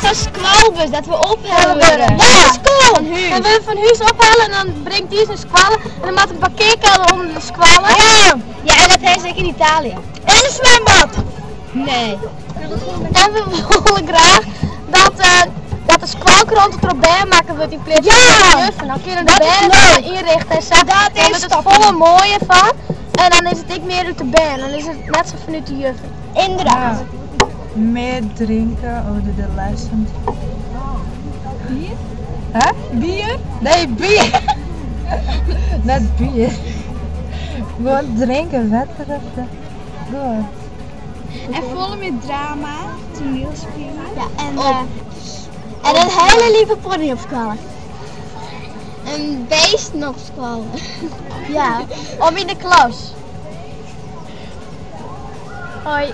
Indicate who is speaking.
Speaker 1: Zo'n skoalbus dat we ophelle wurde.
Speaker 2: Ja,
Speaker 1: Van huis.
Speaker 2: En we fan hûs ophelle en dan bringt dy ús nei skoalle en dan moat in parkearkelder ûnder de skoalle.
Speaker 1: Ja. Ja, en dat ha se ek yn Italië.
Speaker 2: En in swimbad.
Speaker 1: Nee.
Speaker 2: En we wolle graach dat, dat de skoalkrante troch bern makke wurdt yn pleats fan
Speaker 1: Ja!
Speaker 2: de juffen. Dan kinne de
Speaker 1: Dat is
Speaker 2: bern
Speaker 1: leuk.
Speaker 2: it ynrichte en sa.
Speaker 1: Dat
Speaker 2: Dan
Speaker 1: is
Speaker 2: wurdt it
Speaker 1: top.
Speaker 2: folle moaier fan. En dan is it ek mear út de bern. Dan is it net sa fanút de juffen.
Speaker 1: Inderdaad.
Speaker 3: Mear drinke ûnder de lessen.
Speaker 4: Bier?
Speaker 3: Hè?
Speaker 4: Bier?
Speaker 3: Nee, bier! Net bier. Gewoan drinke, wetter of zo. Goed.
Speaker 4: En folle mear drama, toanielspylje.
Speaker 1: Ja, en, en in hiele leave pony op skoalle. En bisten op skoalle.
Speaker 2: Ja, of yn de klas. Hoi.